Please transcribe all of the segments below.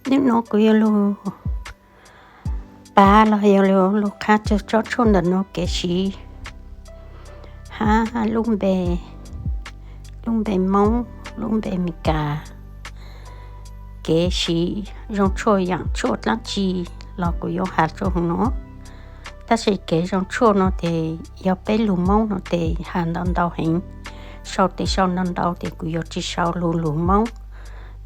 Hnub no kuv yuav lug pab los yog lug qha txug tsob tshuaj ntawm no kev siv hab lub npe, lub npe Moob, lub npe Meskas, kev siv zoo tshuaj yaam tshuaj dlaab tsi los kuv yuav has rua huv no. Tab sis kev zoo tshuaj no tes yog peb lug Moob no tes has ntau ntau heev, sau tes sau ntau ntau tes kuv yuav tsi sau lug lug Moob,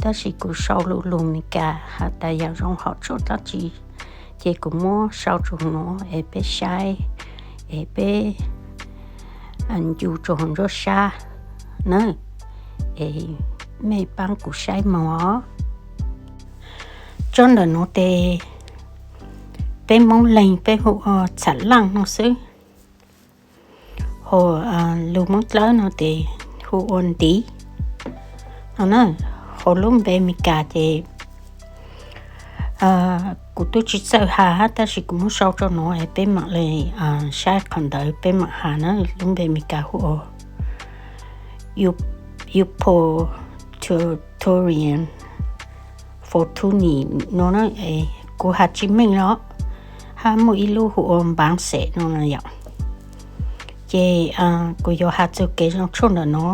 tab sis kuv sau lug lug Meskas has tas yaam zoo hom tshuaj dlaab tsi, ces kuv muab sau rua huv no es peb saib, es peb ncu rua huv nruab sab na, es mej paab kuv saib moog os. Tsob ntawm no tes peb Moob Leeg peb hu ua txham laaj no xwb, ho lug Moob Dlawb no tes hu ua ntiv no na. Ho lub npe Meskas ces kuv tub tsi txawj has hab, tab sis kuv muab sau rua no es peb maam le saib qhov ntawd peb maam has na. Lub npe Meskas hu ua Euphorbium fortunei no na, kuv has tsi meej los, hab muaj ib lub hu ua npaav xem no yom. Ces kuv yuav has txug kev zoo tshuaj ntawm no,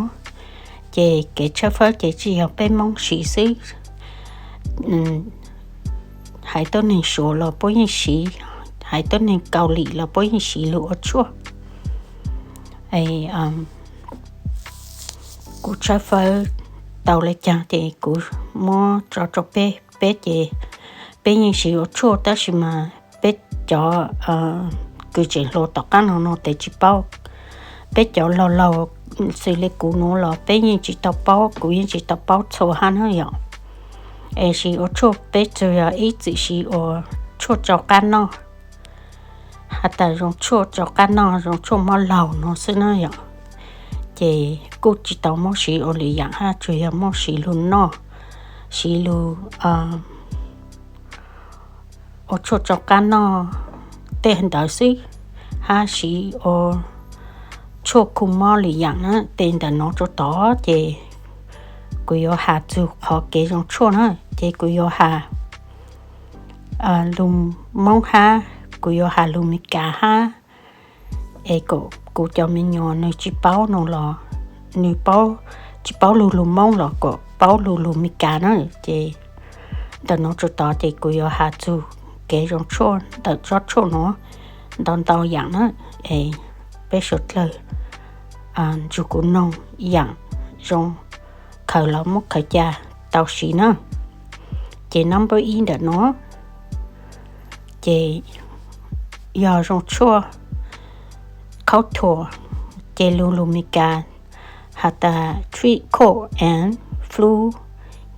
ces kev tshawb fawb ces tsi yog peb Moob siv xwb, haiv tuab neeg Suav los puab yeej siv, haiv tuab neeg Kaus Lim los puab yeej siv lug ua tshuaj. Kuv tshawb fawb tau le caag ces kuv muab tso rua peb, peb ces peb yeej siv ua tshuaj, tab sis mas peb cov kws tseem hluas tom qaab no no tes tsi paub. Peb cov laug laug xws le kuv nuav los peb yeej tsi tau paub, kuv yeej tsi tau paub txhua hab na yom. Es siv ua tshuaj peb tsuas yog ib txwm siv ua tshuaj tsau qab noj, has tas zoo tshuaj tsau qab noj, zoo tshuaj mob laug no xwb na yom. Ces kuj tsi tau muab siv ua lwm yaam hab, tsuas yog muab siv lug noj, siv lug ua tshuaj tsau qab noj tej ntawd xwb, hab siv ua tshuaj khu mob lwm yaam na. Tes ntawm no rua tod ces kuv yuav has txug qhov kev zoo tshuaj na, ces kuv yuav has lug Moob hab kuv yuav has lug Meskas hab, es kom kuv cov me nyuam nws tsi paub no los, nws tsi paub lug lug Moob los kom paub lug lug Meskas na. Ces ntawm no rua tod ces kuv yuav has txug kev zoo tshuaj ntawm tsob tshuaj nuav ntau ntau yaam na, es peb suav dlawg nrug kuv noog yaam zoo khaws los muab khaws ca tau siv na. Ces number ib ntawm no ces yog zoo tshuaj khaub thuas, ces lug lug Meskas has tas treat cold and flu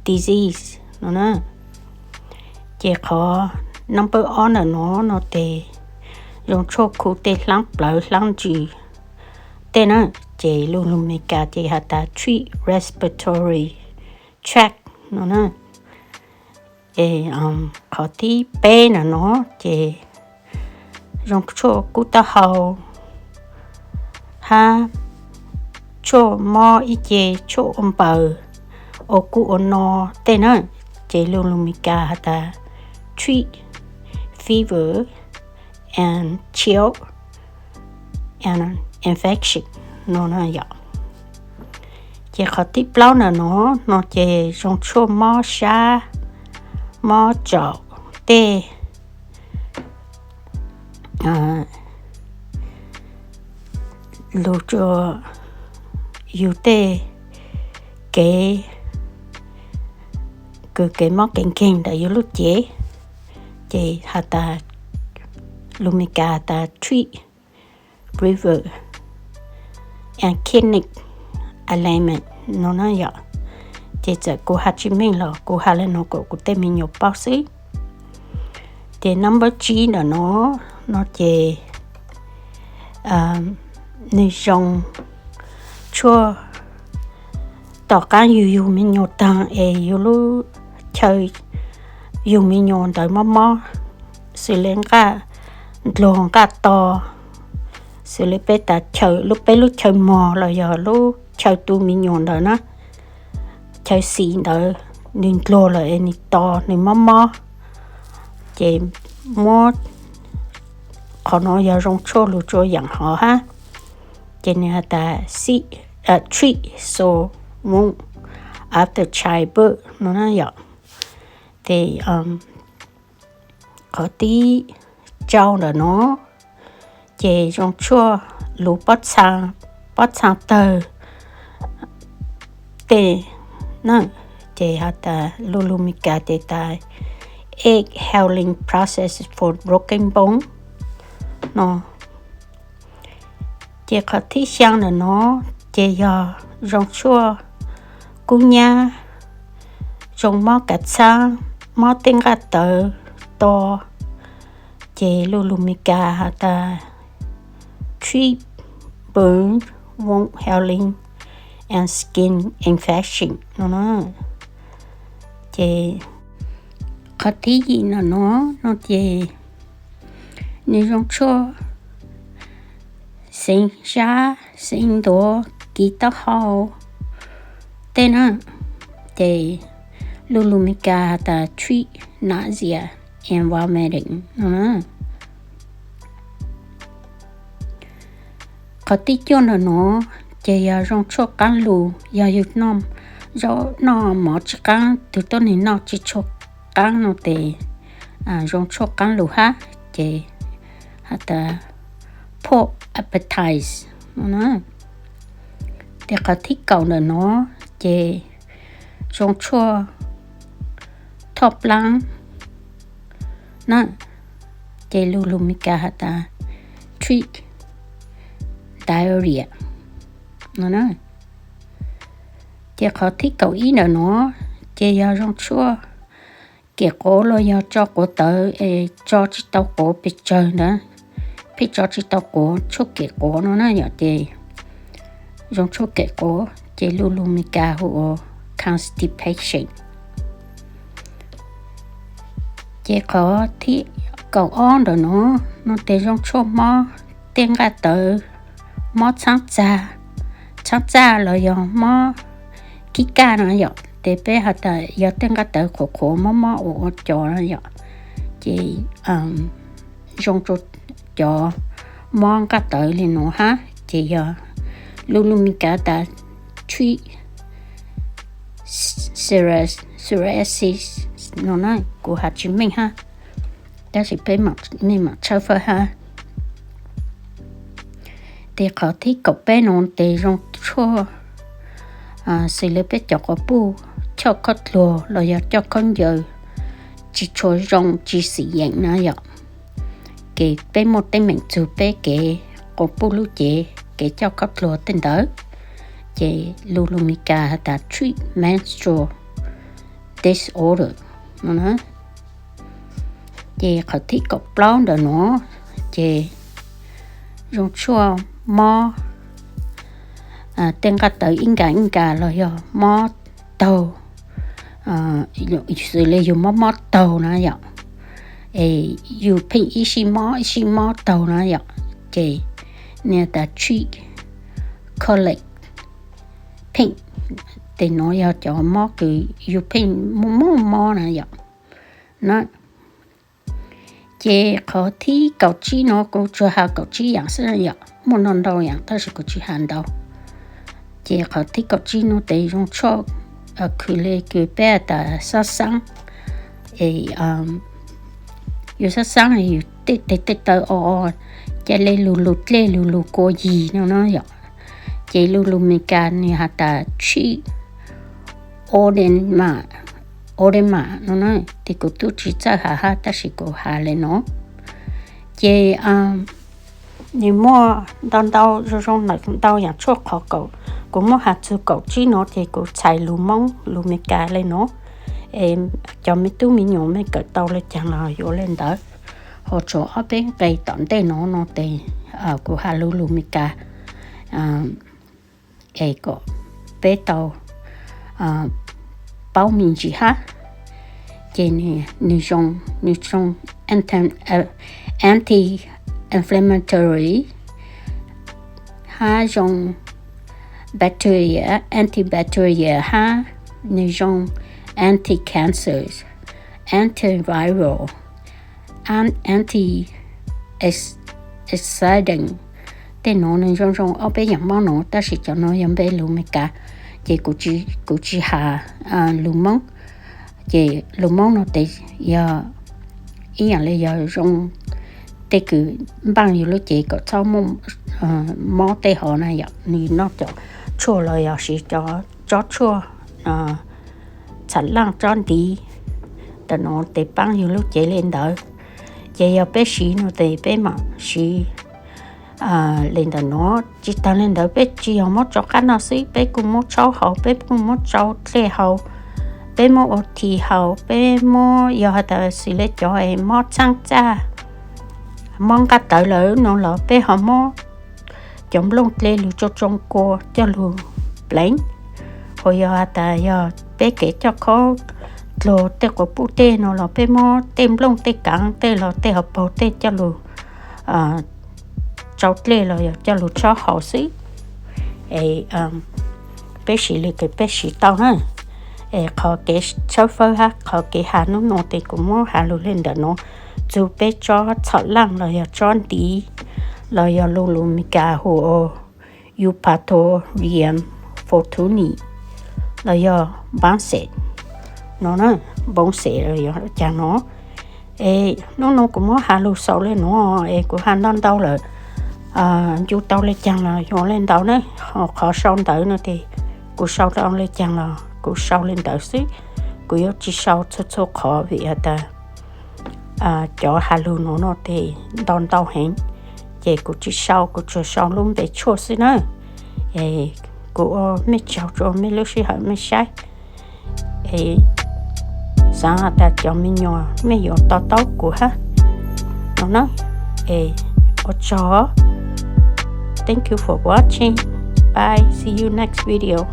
disease no na. Ces qhov number ob ntawm no no tes zoo tshuaj khu tej hlaab plawv hlaab ntsws tej na, ces lug lug Meskas ces has tas treat respiratory tract no na. Es qhov thib peb ntawm no ces zoo tshuaj kub taub hau hab tshuaj mob ib ce, tshuaj ua npaws, ua kub ua no tej na, ces lug lug Meskas has tas treat fever and chill and infection no na yom. Ces qhov thib plaub ntawm no no ces zoo tshuaj mob sab, mob tsaum tej, lug rua yug tej kev kws kev mob kev nkeeg ntawm yug lub cev, ces has tas, lug Meskas has tas treat fever and kidney ailment no na yom. Ces txawm kuv has tsi meej los kuv has le no kom kuv tej me nyuam paub xwb. Ces number tsib ntawm no no ces nwg zoo tshuaj tom qaab yug yug me nyuam taag es yug lub chaw yug me nyuam ntawd mob mob, xws le nqaj ndluag nqaj to, xws le peb tas chaw, lub peb lub chaw mog los yog lub chaw tu me nyuam ntawd na, chaw xis ntawd, nws npluag lawm es nws to nws mob mob, ces muab, qhov no yog zoo tshuaj lug tsua yaam hov hab, ces nws has tas treat sore wound after childbirth no na yom. Ces qhov thib rau ntawm no ces zoo tshuaj lug pob txhaa tawg tej na, ces has tas lus lus Meskas ces tas egg healing process for broken bone no. Ces qhov thib xyaa ntawm no ces yog zoo tshuaj kub nyab, zoo mob kav txhaab, mob tej nqaj tawv to, ces lus lus Meskas has tas treat burn, wound healing and skin infection no na. Ces qhov thib yim ntawm no, no ces nws zoo tshuaj xeev sab, xeev ntuav, kiv taub hau tej na, ces lus lus Meskas has tas treat nausea and vomiting no na. Qhov thib cuaj ntawm no ces yog zoo tshuaj qaab lug, yog yug noj, zaub noj mov tsis qaab, tug tuab neeg noj tsis tshua qaab no ces zoo tshuaj qaab lug hab, ces has tas poor appetite no na. Ces qhov thib kaum ntawm no ces zoo tshuaj thoj plaab na, ces lus lus Meskas has tas treat diarrhea no na. Ces qhov thib kaum ib ntawm no ces yog zoo tshuaj kem quav los yog tso quav tawv es tso tsis tau quav pes tsawg ntawd, pheej tso tsis tau quav, tshuaj kem quav no na yom, ces zoo tshuaj kem quav ces lus lus Meskas hu ua constipation. Ces qhov thib kaum ob ntawm no, no ces zoo tshuaj mob tej nqaj tawv, mob txhaab txag, txhaab txaj los yog mob kib kaj no yom, ces peb has tas yog tej nqaj tawv qhuav qhuav mob mob ua ua cov no yom, ces zoo rua cov mob nqaj tawv li no hab, ces yog lus lus Meskas tas treat psoriasis no na, kuv has tsis meej hab, tab sis peb mej mam tshawb fawb hab. Ces qhov thib kaum peb no ces zoo tshuaj xws le peb cov quas puj choj khaub dluag los yog coj khaub ncaws tsis tshua zoo, tsis xim yeem na yom, ces peb muaj teeb meem txug peb kev quas puj lub cev, kev coj khaub dluag tej ntawd, ces lus lus Meskas has tas treat menstrual disorder no na. Ces qhov thib kaum plaub ntawm no ces zoo tshuaj mob tej nqaj tawv ib nkas ib nkas los yog mob taug, xws le yug mob mob taug na yom, es yug pheej ib sij mob ib sij mob taug na yom, ces nws tas treat colic pain, ces nuav yog cov mob kws yug pheej mob mob mob na yom na. Ces qhov thib kaum tsib no kuv tsuas has kaum tsib yaam xwb yom, muaj ntau ntau yaam tab sis kuv tsis has ntau. Ces qhov thib kaum tsib no ces zoo tshuaj khwv le kws peb tas xab xaab, es yus xab xaab yus tej tes tej taw o o, ca le lug lug dlej lug lug kua yig no na yom. Ces lus lus Meskas nws has tas treat oedema, oedema no na, ces kuv tub tsis txawj has hab tab sis kuv has le no. Ces nws muaj ntau ntau zoo zoo ntau yaam tshuaj, qhov kuv muab has txug kaum tsib no ces kuv txhais lus Moob lus Meskas le no, es cov me tub me nyuam mej kawm tau le caag los yuav le ntawd. Ho tsuas ob peb nqe tom ntej no no ces kuv has lus lus Meskas es kom peb tau paub me ntsis hab. Ces nws zoo, nws zoo anti-inflammatory hab zoo bacteria, antibacteria hab nws zoo anti-cancer, antiviral, anti-oxidant. Tej nuav nwg zoo zoo ob peb yaam mob nuav, tab sis cov nuav yog npe lug Meskas, ces kuv tsi has lug Moob. Ces lug Moob nuav tes yog ib yaam le yog zoo tej kws npaaj yug lub cev kom txhob muaj mob tej hov na yom. Nwg noj cov tshuaj los yog siv cov tsob tshuaj txham laaj tsob ntiv ntawm nuav tes paab yug lub cev le ntawd. Ces yog peb siv nuav tes peb mam siv le ntawm nuav. Tsi taag le ntawd peb tsi yog muab tsau qab noj xwb, peb kuj muab tshaub haus, peb kuj muab tsau dlej haus, peb muab ua thi haus, peb muab yog has tas xws le cov mob txhaab txaj, mob nqaj tawv lawm no los peb ho muab cov nplooj dlej lug tsau tsau kua coj lug pleev. Ho yog has tas yog peb kev coj khaub dluag tej quas puj tej no los peb muab tej nplooj tej kaav tej los tej hauv paug tej coj lug tsau dlej los yog coj lug tshaub haus xwb. Es peb siv le kws peb siv tau na. Es qhov kev tshawb fawb hab qhov kev has nub nua tes kuv muab has lug le ntawm nuav. Txug peb tsob txham laaj los yog tsob ntiv los yog lug lus Meskas hu ua Eupatorium fortunei los yog npaab xeem no, npaab xeem los yog caag no. Es nub nua kuv muab has lug xaus le nuav es kuv has ntau ntau lawm. Ncu tau le caag los yuav le ntawd na. Ho qhov sau ntawv no tes kuv sau le caag los kuv sau le ntawd xwb. Kuv yuav tsi sau txhua txhua qhov vim has tas cov has lug nuav no tes ntau ntau heev, ces kuv tsi sau, kuv tsuas sau lub npe tshuaj xwb na. Es kuv ua mej tsaug rua mej lub sij hawm mej saib. Es xaav has tas cov me nyuam mej yuav to taub kuv hab no na. Es ua tsaug. Thank you for watching. Bye. See you next video.